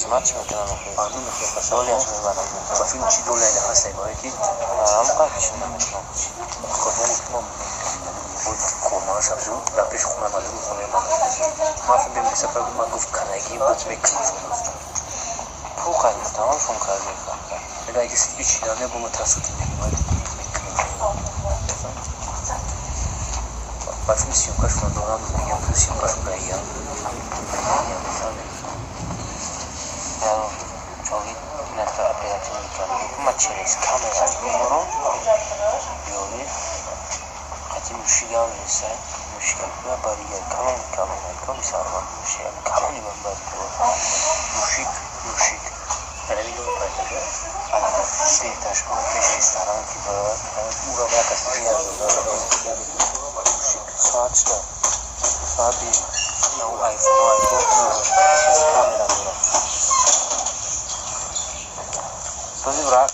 Қимат чӣ мекунанд? Мефаҳмам. Долияш мебаранд. Ба филм чӣ долия ҳастае, барое ки Ҳамқар чӣ наметавонам. Кормаша дар пеши хонаи ман, дуруи хонаи ман. Ман бемисафар, ман гуфт, канагӣ буд мекунам. Пул қай гуфтам, шум карди. Мега, аги ичи намебо, ма трасути мекунам. Ба филм съёмкашона дорам, мегам, пул съёмкашон гаиям. Мефаҳмем. Чоги нафар оперативный кард. Ма через камера меморам. Ёри қати мушигам реса. Мушигам куя бария калон калон калон сарван мушигам калони ман бар мушик мушик. Ана видео пайташа. Сеташ пеш ресторан ки ба Ура ма кас мушик соат шуда. Соати нав айфон айфон камера дорад. Този брат.